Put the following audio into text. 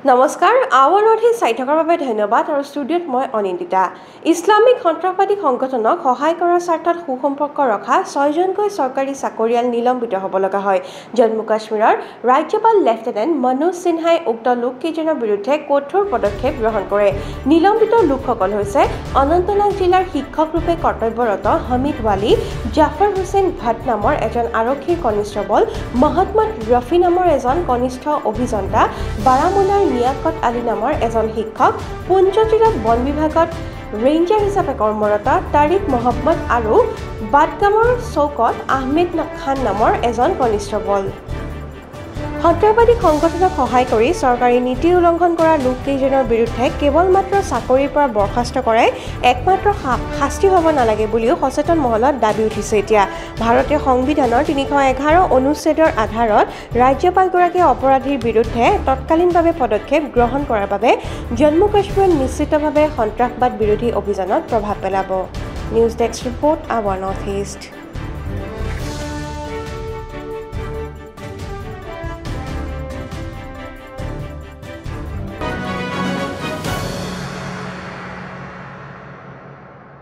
নমস্কাৰ, hour north east চাই থকাৰ বাবে ধন্যবাদ আৰু ষ্টুডিঅ'ত মই অনিন্দিতা। ইছলামিক সন্ত্ৰাসবাদী সংগঠনক সহায় কৰাৰ স্বাৰ্থত সুসম্পৰ্ক ৰখা 6জনকৈ চৰকাৰী চাকৰিয়াল নিলম্বিত হ'ব লগা হয়। জম্মু কাশ্মীৰৰ ৰাজ্যপাল লেফটেনেণ্ট মনোজ সিনহাই উক্ত লোককেইজনৰ বিৰুদ্ধে কঠোৰ পদক্ষেপ গ্ৰহণ কৰে। নিলম্বিত লোকসকল হৈছে অনন্তনাগ জিলাৰ শিক্ষকৰূপে কৰ্তব্যৰত হামিদ ৱালী, জাফৰ হুছেইন ভাট নামৰ এজন আৰক্ষীৰ কনিষ্টবল, মহম্মদ ৰফি নামৰ এজন কনিষ্ঠ অভিযন্তা, বাৰামুলাৰ লিয়াকত আলী নামৰ এজন শিক্ষক, পুঞ্চ জিলাত বন বিভাগত ৰেঞ্জাৰ হিচাপে কৰ্মৰত তাৰিক মহম্মদ আৰু বাদগামৰ চৌকত আহমেদ খান নামৰ এজন কনিষ্টবল। সন্ত্ৰাসবাদী সংগঠনক সহায় কৰি চৰকাৰী নীতি উলংঘন কৰা লোককেইজনৰ বিৰুদ্ধে কেৱল মাত্ৰ চাকৰিৰ পৰা বৰ্খাস্ত কৰাই একমাত্ৰ শাস্তি হ'ব নালাগে বুলিও সচেতন মহলত দাবী উঠিছে। এতিয়া ভাৰতীয় সংবিধানৰ 311 অনুচ্ছেদৰ আধাৰত ৰাজ্যপালগৰাকীয়ে অপৰাধীৰ বিৰুদ্ধে তৎকালীনভাৱে পদক্ষেপ গ্ৰহণ কৰাৰ বাবে জম্মু কাশ্মীৰত নিশ্চিতভাৱে সন্ত্ৰাসবাদ বিৰোধী অভিযানত প্ৰভাৱ পেলাব। News desk report, our north east.